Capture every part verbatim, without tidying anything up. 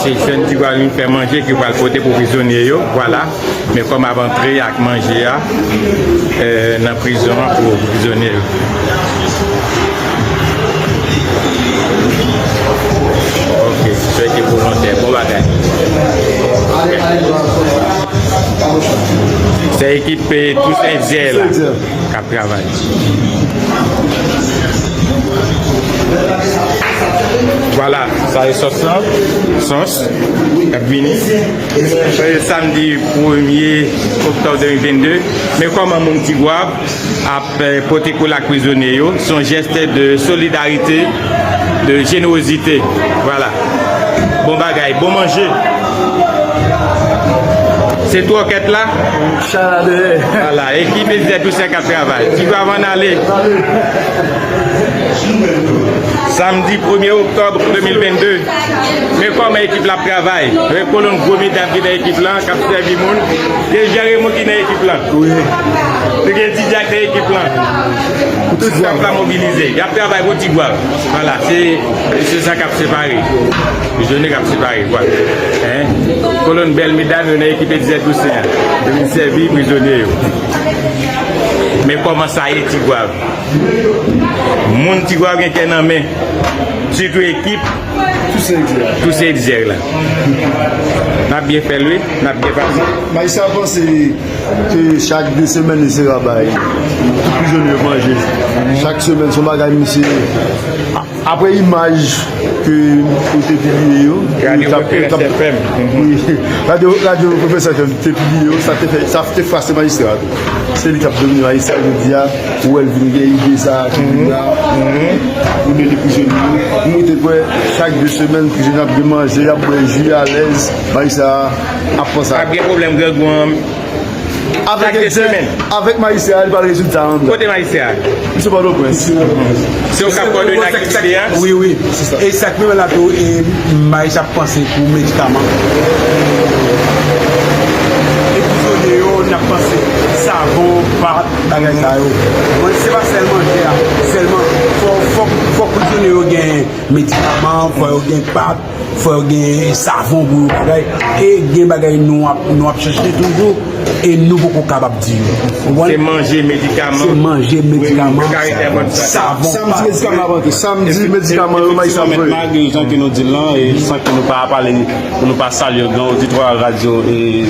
Jèn ti pral vin fè manje ki pral pote pou prizonye yo, vwala. Men kòm ap antre ak manje a, eh, nan prizon an pou prizonye yo. Ok, sèke volontè, bon bagay. Se ekip, eh, Toussaint Dier la k ap travay. Vwala, sa e sòs lan. Sòs k ap vini. Se samdi premye oktòb de mil vennde. Men kòman moun Tigwav ap, eh, pote kole ak prizonye yo, se yon jès de solidarite, de jenerozite. Vwala. Bon bagay, bon manje. Se twòkèt la. Chala de. Vwala, ekip Etizè Toussaint k ap travay. Tigwav ann ale. Samdi premye oktòb de mil vennde. Men kòman ekip la ap travay. Gen kolonn gwo medam ki nan ekip lan, k ap sèvi moun. Gen Jean Raymond ki nan ekip lan. Wi. Gen Didier ki nan ekip lan. Tout staf la mobilize. Y ap travay pou Tigwav. Vwala, se, se sa k ap separe. Prizonye k ap separe, kwa. Hein? Kolonn bèl medam yo nan ekip Etizè Toussaint an. Yo vin sèvi prizonye yo. Men kòman sa ye, Tigwav. Moun Tigwav gen kè nan men. Sitou ekip Toussaint Exergue. Toussaint Exergue la. N ap byen fè l, wi. N ap byen pase. Majistra panse ke chak de semèn, li se rabay. Tout prizonye yo manje. Chak semèn, se yon bagay, misye. A-, apre imaj ke yo te pibliye yo, Radyo Referans F M. Wi, radyo, radyo Referans F M te pibliye yo, sa te fè, sa te frase majistra a tou. Se li k ap domine majistra jodi a. Ou wè l vin gen ide sa a ki vin la. Pou ede prizonye yo. Pou mwen te kwè chak de semèn, prizonye ap gen manje, y ap bwè ji alèz. Majistra ap panse a. Ap gen pwoblèm grangou an. Avèk chak de semèn. Avèk majistra, li pa rezoud sa an. Kote majistra? Misye Pòtoprens. Se ou k ap kòdone aktivite a? Wi, wi. E sa k pi mal la tou, e majistra ap panse pou medikaman. E prizonye yo, n ap panse savon, pat, bagay sa yo. Mwen, se pa sèl manje a, sèlman. Fò, fò, fò prizonye yo gen medikaman, fò yo gen pat, fò yo gen savon pou yo bagay. E gen bagay nou ap, nou ap chèche toujou, e nou poko kapab di yo. Ou konprann? Se manje, medikaman. Se manje, medikaman, savon, samdi, medikaman ap rantre. Samdi, medikaman yo, majistra ap voye. Jan ke nou di l lan, e san ke nou pa pale, pou nou pa salye gran oditwa radyo e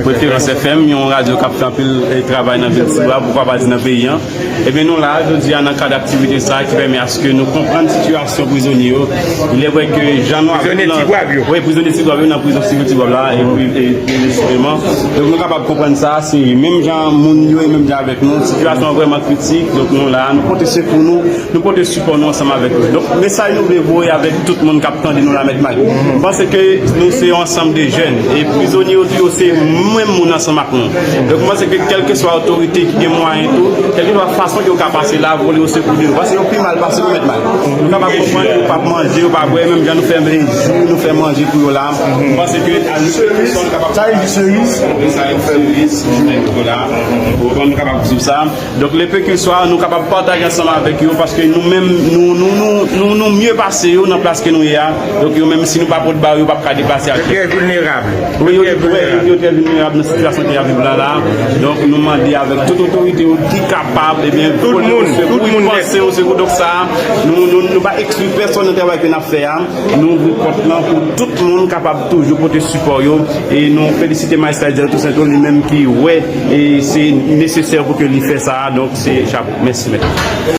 Preferans F M, yon radyo k ap fè anpil, e, travay nan vil Tigwav, poukwa pa di nan peyi an. Ebyen, nou la, jodi a, nan kad aktivite sa a ki pèmèt aske nou konprann sitiyasyon prizonye yo. Il est vrai ke jan nou avèk... Prizonye Tigwav yo. Wi, prizonye Tigwav yo nan prizon sivil Tigwav la, e, e, e, presizeman. Donk, nou kapab konprann sa, se menm jan moun yo, e menm jan avèk nou. Sitiyasyon an vrèman kritik, donk nou la, nou pote sekou nou. Nou pote sipò nou ansanm avèk yo. Donk, mesaj nou vle voye avèk tout moun k ap tande nou la, Mèt Mike. M panse ke nou se yon ansanm de jèn. E prizonye yo tou, yo se menm moun ansanm ak nou. Donk, m panse ke kèlkeswa otorite ki gen mwayen tou, kèlkeswa fason ke yo ka pase la, vole o sekou de nou. Paske yo pi mal pase nou, Mèt Mike. Nou kapab konprann yo p ap manje, yo p ap bwè, menm jan nou fè ji, nou fè manje pou yo la. M panse ke a nou kapab... Sa e ji seriz? Sa e ji seriz, nou fè ji pou yo la. Nou kapab di sa. Donk, lepekilswa, nou kapab pataje ansanm avèk yo, paske nou menm, nou, nou, nou, nou, nou mye pase yo nan plas ke nou ye a. Donk, yo menm, si nou pa pot ba yo, yo p ap ka deplase al. Yo trè vilnerab. Wi, yo, yo, yo trè vilnerab nan sitiyasyon ke y ap viv la, la. Donk, nou mande avèk tout otorite yo ki kapab, ebyen, tout moun, tout moun panse o sekou. Donk, sa, nou, nou, nou pa ekskli pèsonn nan travay ke n ap fè a. Nou ouvri pòt lan pou tout moun kapab toujou pote sipò yo. E nou felisite Majistra Edzer Toussaint tou, li menm ki wè e se nesesè pou ke li fè sa a. Donk, se chapo. Mèsi, mèt.